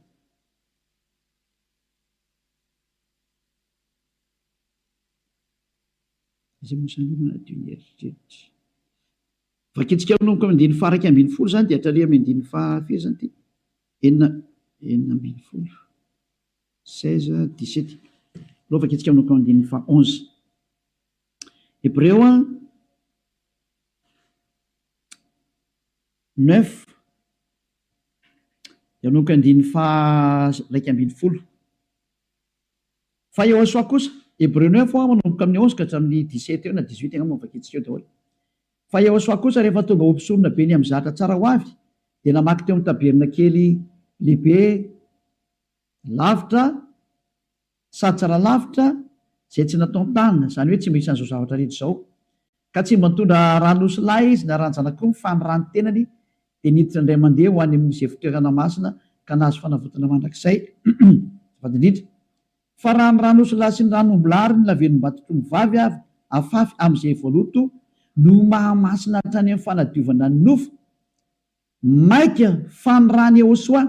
Iza moa izany manadio ny eritreritra? Vakintsika manomboka amin'ny andininy faha 11 izany dia hatrany amin'ny andininy faha firy izany ity? 16, 16, 17. Aleo vakintsika manomboka amin'ny andininy faha 11. Hebreo 9 dia manomboka andininy faha 11. Fa Yehosua kosa, Hebreo 9 manomboka amin'ny 11 ka hatramin'ny 17 eo na 18 angamba no vakintsika eo daholo. Fa Yehosua kosa rehefa tonga ho mpisorona be ny amin'ny zatra tsara ho avy, dia namaky teo amin'ny tabernakely lehibe lavitra sady tsara lavitra izay tsy nataon-tanana, izany hoe tsy mba isan'izao zavatra rehetra izao. Ka tsy mba nitondra ran'osilahy izy na ran-janak'omby fa ny ran'ny tenany dia niditra indray mandeha ho any amin'izay fitoerana masina ka nahazo fanavotana mandrakizay. Azafady indrindra. Fa raha ny ran'osilahy sy ny ran'ombilahy ary ny lavenom-batotr'ombivavy avy afafy amin'izay voaloto no mahamasina hatrany amin'ny fanadiovana ny nofo, Mainka fa ny ran'i Yehosua,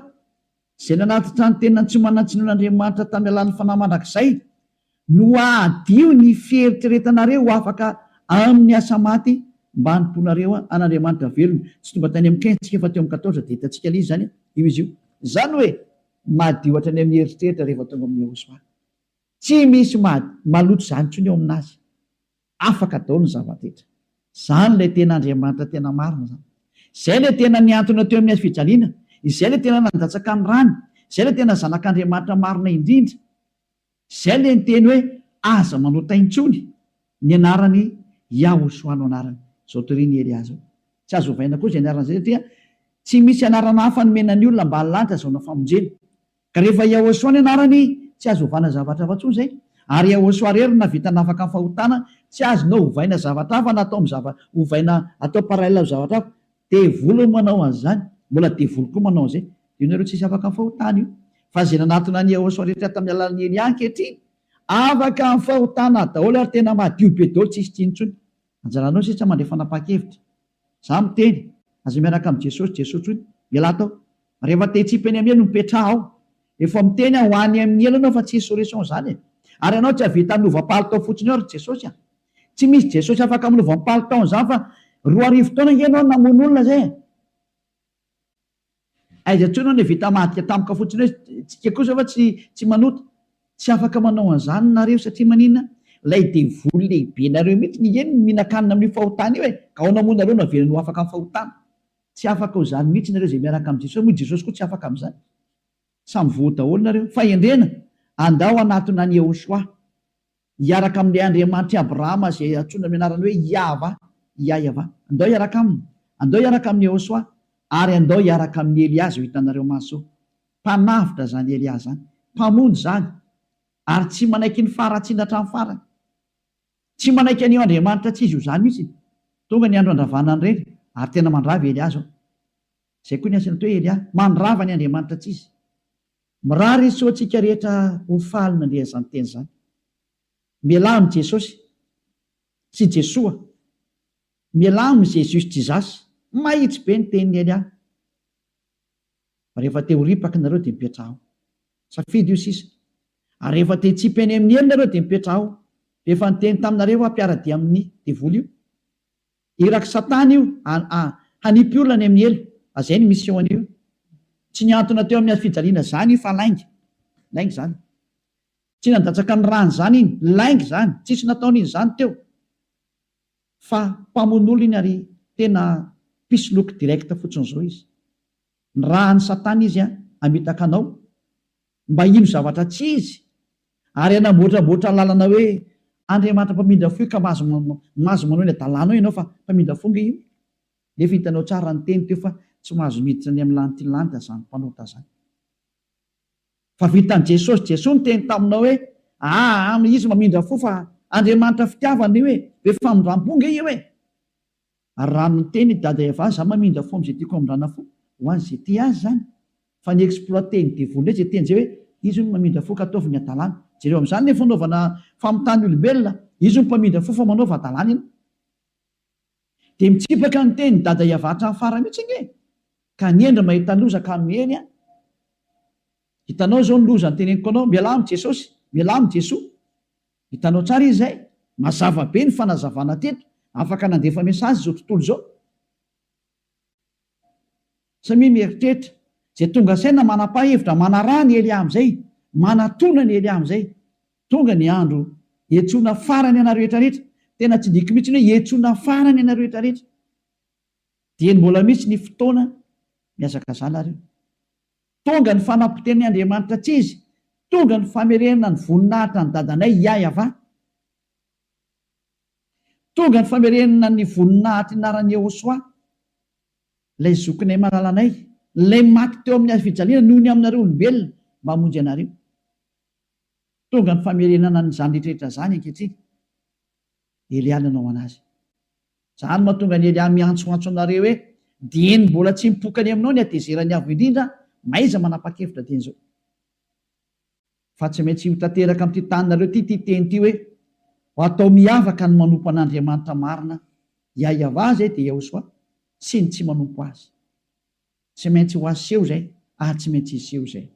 izay nanatitra ny tenany tsy manan-tsinoan'Andriamanitra tamin'ny alalan'ny Fanahy mandrakizay, no hahadio ny fieritreretanareo ho afaka amin'ny asa maty mba hanompoanareo an'Andriamanitra velona. Tsy tonga tany amin'ny 15 isika fa teo amin'ny 14 dia hitantsika ilay izy izany, io izy io. Izany hoe madio hatrany amin'ny eritreritra rehefa tonga amin'i Yehosua. Tsy misy maloto izany intsony eo aminazy. Afaka daholo ny zava-drehetra. Izany ilay tena Andriamanitra tena marina izany. Izay ilay tena nihantona teo amin'ny hazo fijaliana. Izay ilay tena nandatsaka ny rany. Izay ilay tena Zanak'Andriamanitra marina indrindra. Izay ilay niteny hoe aza manota intsony. Ny anarany Yahoshuah no anarany. Izao torian'i Elia izao. Tsy azo ovaina koa izay anarana izay satria tsy misy anarana hafa nomena ny olona ambany lanitra azahoana famonjena. Ka rehefa Yahoshuah ny anarany, tsy azo ovana zavatra hafa intsony izay. Ary Yahoshuah irery no nahavita nafaka ny fahotana, tsy azonao ovaina zavatra hafa na atao amin'ny zava, ovaina atao parallèle amin'ny zavatra hafa. Devoly no manao an'izany, mbola devoly koa manao an'izay. Io nareo tsisy afaka amin'ny fahotana io. Fa izay nanatona an'i Yahoshuah rehetra tamin'ny alalan'i Elia ankehitriny, afaka amin'ny fahotana daholo ary tena madio be daholo tsisy tsiny intsony. Anjaranao sisa mandray fanapahan-kevitra. Za miteny, aza miaraka amin'i Jesosy, Jesosy hoy, mialà tao. Rehefa te hitsipy eny amin'ny helo, mipetraha ao. Efa miteny aho, ho any amin'ny helo ianao fa tsisy solution izany e. Ary ianao tsy hahavita hanova palitao fotsiny eo ry Jesosy a. Tsy misy Jesosy afaka manova ny palitaony izany fa 2000 taona ange ianao no namono olona izay e. Aiza intsony anie vita madika tampoka fotsiny hoe tsika kosa fa tsy tsy manota. Tsy afaka manao an'izany nareo satria maninona? Ilay devoly lehibe nareo mihitsy anie no mihinan-kanina amin'io fahotana io e! Ka ahoana moa nareo no averiny ho afaka amin'ny fahotana? Tsy afaka ho izany mihitsy nareo izay miaraka amin'i Jesosy, moa i Jesosy koa tsy afaka amin'izany. Samy voa daholo nareo. Fahendrena, andao hanatona an'i Yehoshuah. Hiaraka amin'ilay Andriamanitr'i Abrahama izay antsoina amin'ny anarany hoe Iahvah, Iaiavah. Andao hiaraka aminy. Andao hiaraka amin'i Yehoshuah. Ary andao hiaraka amin'i Elia izao hitanareo maso izao. Mpanavotra izany Elia izany. Mpamonjy izany. Ary tsy manaiky ny faharatsiana hatramin'ny farany. Tsy manaiky an'io Andriamanitra tsy izy io izany mihitsy. Tonga ny andro handravana an'ireny, ary tena mandrava i Elia izao. Izay koa ny asany atao hoe Elia. Mandrava ny Andriamanitra tsy izy. Mirary soa antsika rehetra ho faly nandre an'izany teny izany. Mialà amin'i Jesosy sy Jesoa. Mialà amin'i Jesus Jesus. Mahitsy be ny tenin'i Elia. Fa rehefa te ho ripaka nareo dia mipetraha ao. Safidy io sisa. Ary rehefa te hitsipy any amin'ny helo nareo dia mipetraha ao. Efa niteny taminareo aho mpiara-dia amin'ny devoly io. Irak'i satana io hanipy olona any amin'ny helo. A zay ny mission an'io. Tsy nihantona teo amin'ny hazofijaliana zany io fa lainga. Lainga zany. Tsy nandatsaka ny rany zany iny. Lainga zany. Tsisy nataony iny zany teo. Fa mpamono olona iny ary tena mpisoloky direct fotsiny zao izy. Nirahan'i satana izy hamitaka anao mba hino zavatra tsy izy ary hanamboatramboatra lalana hoe Andriamanitra mpamindra fo io ka mahazo mahazo manao ny adalanao ianao fa mpamindra fo nge io. Nefa hitanao tsara ny teny teo fa tsy mahazo miditra any amin'ny lanity lanitra zany mpanota zany. Fa vitan'i Jesosy, Jesoa niteny taminao hoe aa izy mamindra fo fa Andriamanitra fitiavana io e, be famindrampo nge io e. Ary raha niteny i Dada Eva za mamindra fo amin'izay tiako hamindrana fo, ho an'izay tia azy izany. Fa ny exploiter-n'ny devoly indray izay teny izay hoe izy hono mamindra fo ka ataovy ny hadalana. Jereo amin'izany ny fanaovana famitahana olombelona, izy hono mpamindra fo fa manaova hadalana ianao. Dia mitsipaka ny tenin'i Dada Eva hatramin'ny farany mihitsy ange e! Ka ny hendry mahita loza ka miheny an! Hitanao izao ny loza noteneniko anao, mialà amin'i Jesosy, mialà amin'i Jesoa. Hitanao tsara izy izay? Mazava be ny fanazavana teto, afaka nandefa message izao tontolo izao. Samia mieritreritra, izay tonga saina manapa-hevitra manaraha ny Elia amin'izay, manatona ny Elia amin'izay. Tonga ny andro hiantsoana farany anareo rehetra rehetra, tena tsindriako mihitsy ny hoe hiantsoana farany anareo rehetra rehetra. Dieny mbola misy ny fotoana mihazakazaha nareo. Tonga ny fanapotehan'ny Andriamanitra tsy izy, tonga ny famerenana ny voninahitra ny dadanay Yahyav. Tonga ny famerenana ny voninahitry ny anaran'i Yehosua, ilay zokinay malalanay, ilay maty teo amin'ny hazo fijaliana noho ny aminareo olombelona mba hamonjy anareo. Tonga ny famerenana an'izany rehetra rehetra izany ankehitriny. Elia nanao anazy. Izany no mahatonga an'i Elia miantsoantso anareo hoe, Dieny mbola tsy mipoka any aminao ny hatezeran'ny Avo Indrindra, mahaiza manapa-kevitra dieny izao. Fa tsy maintsy ho tanteraka amin'ity taninareo ity ity teny ity hoe, Ho atao miavaka ny manompo an'Andriamanitra marina, Yahyav izay dia Yahoshuah, sy ny tsy manompo Azy. Tsy maintsy ho aseho izay ary tsy maintsy hiseho izay.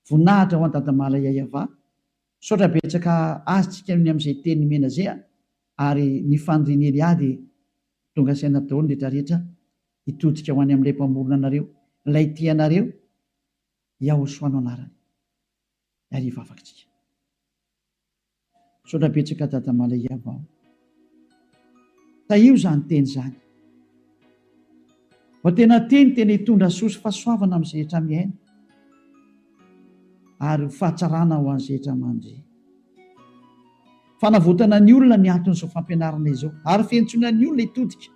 Voninahitra ho an'i Dadamala Yahyav. Misaotra betsaka azy tsika ny amin'izay teny nomena zay a! Ary ny fanirian'i Elia dia tonga saina daholo ny rehetra rehetra hitodika ho any amin'ilay Mpamorona anareo, ilay tia anareo, Yahoshua no anarany. Ary hivavaka tsika. Misaotra betsaka Dada Malaiava o. Tahio izany teny izany. Mba tena teny tena hitondra soa sy fahasoavana amin'izay rehetra mihaino ary ho fahatsarana ho an'izay rehetra mandre. Fanavotana ny olona ny anton'izao fampianarana izao ary fiantsoana ny olona hitodika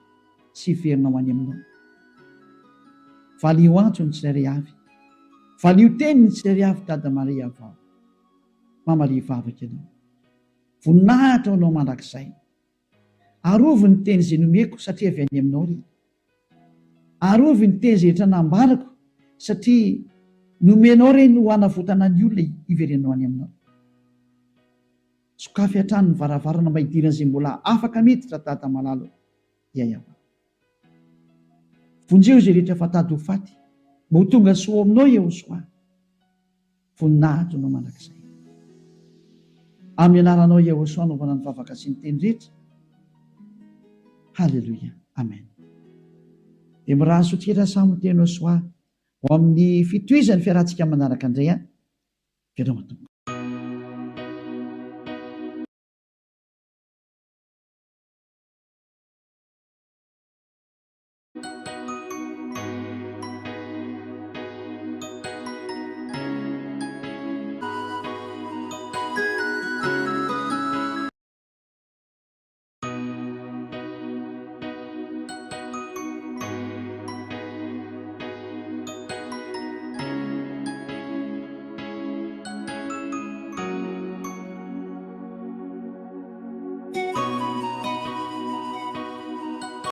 sy hiverina ho any aminao. Valio antso ny tsirairay avy. Valio teny ny tsirairay avy Dada Maria vao. Mamalia vavaka ianao. Voninahitra ho anao mandrakizay. Arovy ny teny izay nomeko satria avy any aminao ry. Arovy ny teny izay rehetra nambarako satria nomenao ireny ho hanavotana ny olona hiverenao any aminao. Sokafy hatrany ny varavarana mba hidiran'izay mbola afaka miditra Dada malala o. Yayava. Vonjeo izay rehetra fa tady ho faty mba ho tonga soa ao aminao Yehosoa. Voninahitra anao mandrakizay. Amin'ny anaranao Yehosoa anaovana ny vavaka sy ny teny rehetra. Haleloia. Amen. Dia mirary soa tsika samy ho teny Soa ho amin'ny fitohizan'ny fiarahantsika manaraka indray an. Veloma tompoko.